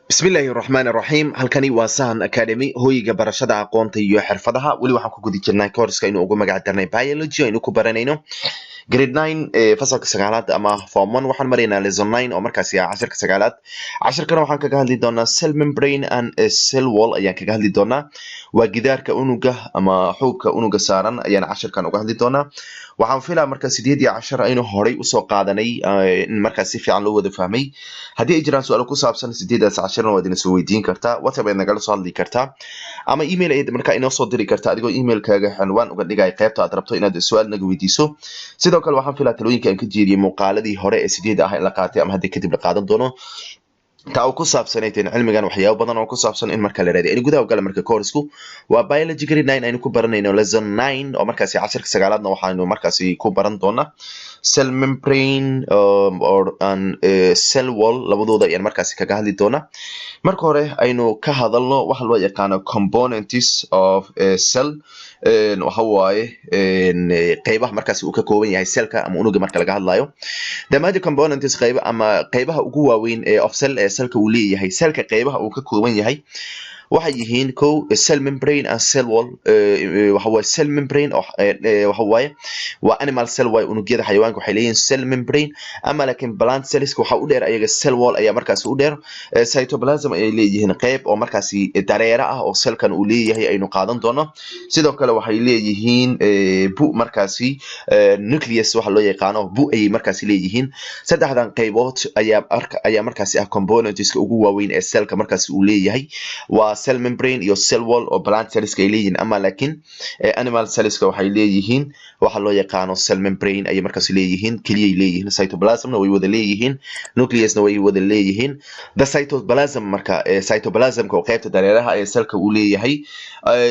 Bismillaahi raxmaani raxiim. Halkani waa Sahan Academy, hoyga barashada aqoonta iyo xirfadaha. Weli waxaan ku guda jirnaa course-ka aynu ugu magac darnay biology, aynu ku baranayno grade 9, fasalka sagaalaad ama form 1. Waxaan maraynaa lesson 9 oo markaasi ah cashirka sagaalaad. Cashirkana waxaan kaga hadli doonaa cell membrane and cell wall ayaan kaga hadli doonaa. Waa gidaarka unuga ama xuubka unuga saaran ayaan cashirkan uga hadli doonaa. Waxaan filaa marka sideed iyo cashar aynu horay usoo qaadanay in markaas si fiican loo wada fahmay. Haddii ay jiraan su-aalo ku saabsan sideedaas cashirna, waad ina soo weydiin kartaa, WhatsApp ayaad nagala soo hadli kartaa ama email ayaad markaa inoo soo diri kartaa, adigoo emailkaaga xanwaan uga dhigaya qaybta aad rabto inaad su-aal naga weydiiso. Sidoo kale waxaan filaa talooyinka aan ka jeediyey muuqaaladii hore ee sideed ah in la qaatay ama haddii kadib la qaadan doono, taa oo ku saabsanayd in cilmigan waxyaabo badan oo ku saabsan in marka la raadiyo. Aynu gudaha ugala marka. Course-ku waa biology grade 9, aynu ku baranayno lesson 9 oo markaasi cashirka sagaalaadna. Waxaanu markaasi ku baran doonaa cell membrane or an cell wall, labadooda ayaan markaasi kaga hadli doonaa. Marka hore aynu ka hadalno waxa loo yaqaano components of a cell. Waxa waaye qeybaha markaasi uu ka kooban yahay cellka ama unuga marka laga hadlayo. The major components, qeyba ama qeybaha ugu waaweyn ee of cell, ee cellka uu leeyahay, cellka qeybaha uu ka kooban yahay waxay yihiin: ko, cell membrane and cell wall. Waxa waaye cell membrane waxa waaye waa animal cell waaye. Unugyada xayawaanka waxay leeyihiin cell membrane, ama laakiin plant cells waxa u dheer ayaga cell wall ayaa markaasi u dheer. Cytoplasm ayay leeyihiin, qeyb oo markaasi dareere ah oo cellkan uu leeyahay aynu qaadan doono. Sidoo kale waxay leeyihiin bu markaasi nucleus waxa loo yaqaano, bu ayay markaasi leeyihiin. Saddexdan qeybood ayaa markaasi ah componentska ugu waaweyn ee cellka markaasi uu leeyahay. Waa cell membrane iyo cell wall oo plant cellska ay leeyihiin, ama laakiin animal cellska waxay leeyihiin waxa loo yaqaano cell membrane ayay markaas leeyihiin keliyay leeyihiin. Cytoplasmna way wada leeyihiin, nucleusna way wada leeyihiin. The cytoplasm marka, cytoplasmka oo qaybta dareeraha ee cellka uu leeyahay,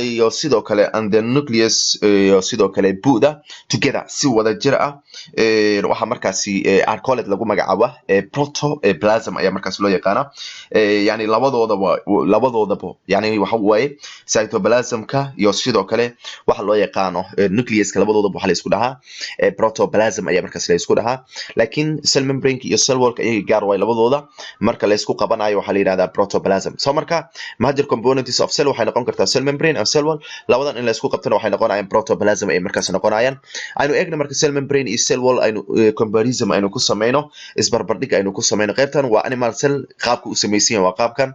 iyo sidoo kale and the nucleus, iyo sidoo kale bu'da, together, si wada jir ah, waxaa markaasi are called lagu magacaaba protoplasm ayaa markaasi loo yaqaana. Yani labadoodaba, yani waxa waaye cytoplasmka iyo sidoo kale waxa loo yaqaano nucleuska, labadoodaba waxa la isku dhahaa protoplasm ayaa markaas la isku dhahaa. Laakiin cell membrane iyo cell wallka iyaga gaar waay labadooda, marka la isku qabanayo waxaa la yidhahdaa protoplasm. So marka major components of cell waxay noqon kartaa cell membrane and cell wall. Labadan in la isku qabtana waxay noqonayaan protoplasm ay markaas noqonayaan. Aynu eegna marka cell membrane iyo cell wall, aynu comparison aynu ku sameyno, isbarbardhig aynu ku sameyno. Qaybtan waa animal cell, qaabka u samaysan yahay waa qaabkan.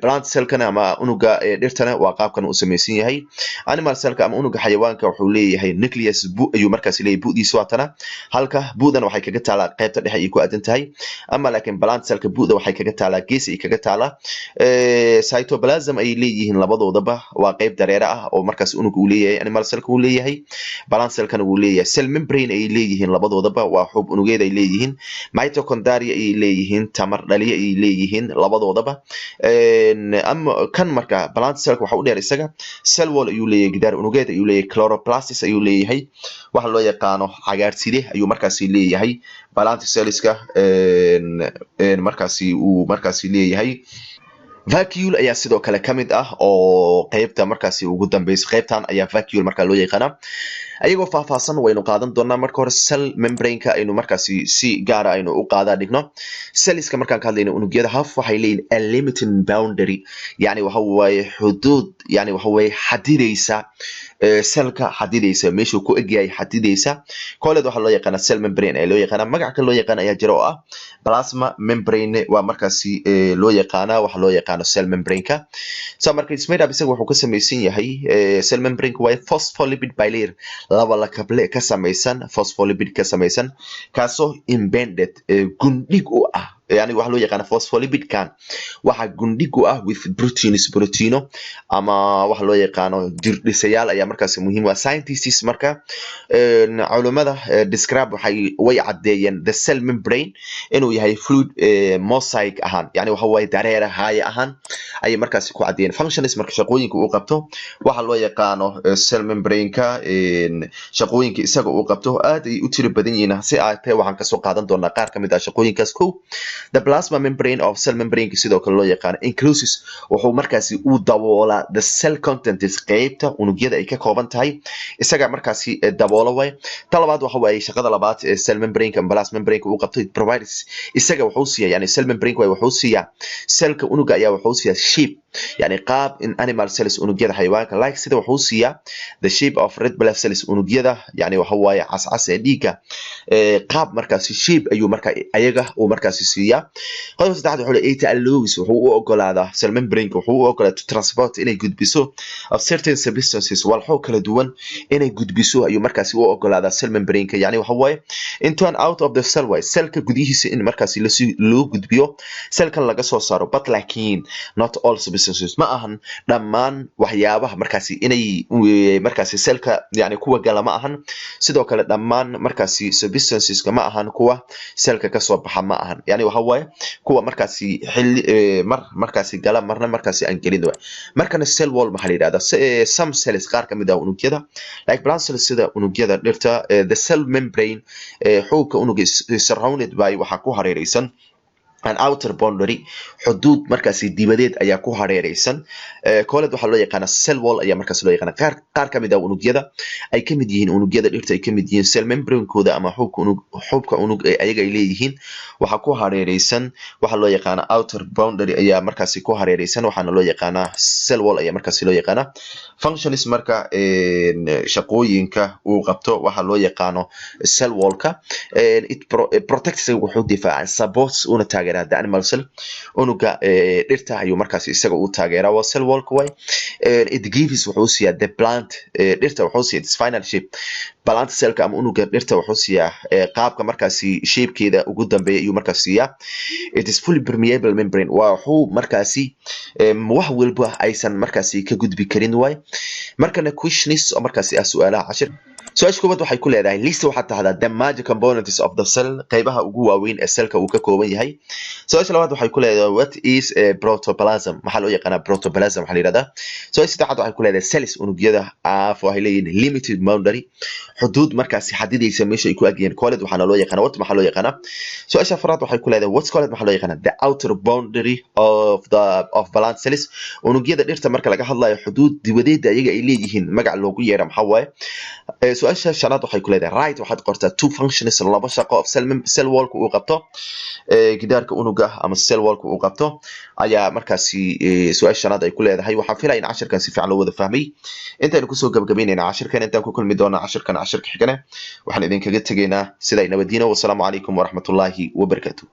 Plant cellkana ama unuga dhirtana waa qaabkan u samaysan yahay. Animal cellka ama unuga xayawaanka wuxuu leeyahay nucleus, bu ayuu markaas leeyahay. Bu'diisu waa tana, halka bu'dan waxay kaga taalaa qaybta dhexe ay ku aadan tahay, ama laakiin plant cellka bu'da waxay kaga taalaa gees ay kaga taalaa. Cytoplasm ayay leeyihiin labadoodaba, waa qayb dareere ah oo markaas unuga uu leeyahay, animal cellka uu leeyahay, plant cellkana uu leeyahay. Cell membrane ayay leeyihiin labadoodaba, waa xub unugeed ay leeyihiin. Mitochondria ayay leeyihiin, tamar dhaliye ayay leeyihiin labadoodaba. Ama kan marka plant cellka waxa u dheer isaga cell wall ayuu leeyahay, gidaar unugeed ayuu leeyahay. Chloroplasts ayuu leeyahay, waxa loo yaqaano cagaarside ayuu markaasi leeyahay plant cellska markaasi uu markaasi leeyahay. Vacuole ayaa sidoo kale ka mid ah oo qeybta markaasi ugu dambeysa, qeybtan ayaa vacuole markaa loo yaqaana. Ayagoo faahfaahsan waynu qaadan doonaa. Marka hore cell membrane-ka aynu markaasi si gaara aynu u qaadaa dhigno. Cellska markaan ka hadlayno, unugyada have, waxay leeyihin a limiting boundary, yani waxa waaye xuduud, yani waxa waaye xadidaysa cellka, xadidaysa meeshuu ku egyahay xadidaysa. Called waxaa loo yaqaana cell membrane ayaa loo yaqaana. Magac kale loo yaqaan ayaa jira oo ah plasma membrane, waa markaasi loo yaqaana waxa loo yaqaano cell membrane-ka. So marka is made up, isaga wuxuu ka samaysan yahay cell membrane-ka waa phospholipid bilayer, laba lakable ka samaysan, phospholipid ka samaysan, kaasoo embedded, gundhig u ah, yani waxa loo yaqaana phospholipidkan waxa gundhig u ah with proteins, proteino ama waxa loo yaqaano jirdhisayaal ayaa markaasi muhiim u ah. Scientists marka, culimada, describe, waxay way caddeeyeen the cell membrane inuu yahay fluid mosaic ahaan, yani waxa waaye dareere haaye ahaan ayay markaasi ku caddeeyeen. Functions marka, shaqooyinka uu qabto waxa loo yaqaano cell membrane-ka, shaqooyinka isaga uu qabto aad ay u tiro badan yihiin. Hase ahaatee waxaan kasoo qaadan doonaa qaar kamid ah shaqooyinkaas. Kow. The plasma membrane of cell membrane, sidoo kale loo yaqaano, encloses, wuxuu markaasi u daboolaa, the cell contents, qeybta unugyada ay ka kooban tahay isaga markaasi daboola waay. Ta labaad waxa waaye, shaqada labaad ee cell membrane ama plasma membrane uu qabto, it provides, isaga wuxuu siiyaa, yani cell membrane waay, wuxuu siiyaa cellka unuga ayaa wuxuu siiyaa shape, yani qaab, in animal cells, unugyada xayawaanka, like, sida wuxuu siiyaa, the shape of red blood cells, unugyada yani waxa waaye cascas ee dhiigga, qaab markaasi shape ayuu marka ayaga uu markaasi siiyaa. Qodobka saddexaad wuxuu leeyahay, it allows, wuxuu u ogolaadaa, cell membrane wuxuu u ogolaadaa, to transport, inay gudbiso, of certain substances, walxo kala duwan inay gudbiso ayuu markaasi u ogolaadaa cell membrane. Yani waxa waaye into and out of the cell way, cellka gudihiisa in markaasi lasi loo gudbiyo, cellkan laga soo saaro. But, laakiin, not all substances, ma ahan dhammaan waxyaabaha markaasi inay markaasi cellka yani kuwa gala ma ahan. Sidoo kale dhammaan markaasi substanceska ma ahan kuwa cellka kasoo baxa ma ahan. Yani waxa waaye kuwa markaasi xilli mar markaasi gala, marna markaasi aan gelin waay. Markana cell wall maxaa la yidhahdaa? Some cells, qaar kamid ah unugyada, like plant cells, sida unugyada dhirta, the cell membrane, xuubka unuga, is surrounded by, waxaa ku hareereysan, an outer boundary, xuduud markaasi dibadeed ayaa ku hareereysan, called, waxaa loo yaqaana cell wall ayaa markaasi loo yaqaana. Qaar kamid ah unugyada ay kamid yihiin unugyada dhirta ay kamid yihiin, cell membranekooda ama xuubka unug ee ayaga ay leeyihiin waxaa ku hareereysan waxaa loo yaqaana outer boundary ayaa markaasi ku hareereysan, waxaana loo yaqaanaa cell wall ayaa markaasi loo yaqaana. Functions, marka shaqooyinka uu qabto waxaa loo yaqaano cell wallka, it protects, wuxuu difaaca, supports, una taageeraa, the animal cell, unuga dhirta ayuu markaasi isaga u taageeraa, waa cell wallka way. It gives, wuxuu siiyaa, the plant, dhirta wuxuu siiyaa, its final shape, plant cellka ama unuga dhirta wuxuu siiyaa qaabka markaasi shapekeeda ugu dambeeya ayuu markaas siiyaa. It is fully permeable membrane, waa wuxuu markaasi wax walba aysan markaasi ka gudbi karin waay. Markana questions oo markaasi ah su-aalaha cashir. Su-aasha koowaad waxay ku leedahay, list, waxaad tahdaa, the major components of the cell, qaybaha ugu waaweyn ee cellka uu ka kooban yahay. Su-aasha labaad waxay ku leedahay, what is a protoplasm? Maxaa loo yaqaanaa protoplasm waxaa la yidhahdaa? Su-aasha saddexaad waxay ku leedahay, cells, unugyada, have, waxay leeyihiin, limited boundary, xuduud markaasi xadidaysa meesha ay ku agyihiin, called, waxaana loo yaqaanaa, what, maxaa loo yaqaanaa? Su-aasha afraad waxay ku leedahay, what's called, maxaa loo yaqaanaa, the outer boundary of plant cells, unugyada dhirta marka laga hadlayo xuduud dibadeeda ayaga ay leeyihiin magac loogu yeera maxaa waaye? Su-aasha shanaad waxay ku leedahay, write, waxaad qortaa, two functions, laba shaqo, of cell wallka uu qabto, gidaarka unuga ama cell wallka uu qabto ayaa markaasi su-aasha shanaad ay ku leedahay. Waxaan filaya in cashirkan si fiican loo wada fahmay. Intaynu kusoo gabagabaynayna cashirkan, intaan ku kulmi doona cashirkan cashirka xigane, waxaan idinkaga tegaynaa sidaa nabadiino. Wasalaamu calaykum waraxmatullaahi wabarakaatu.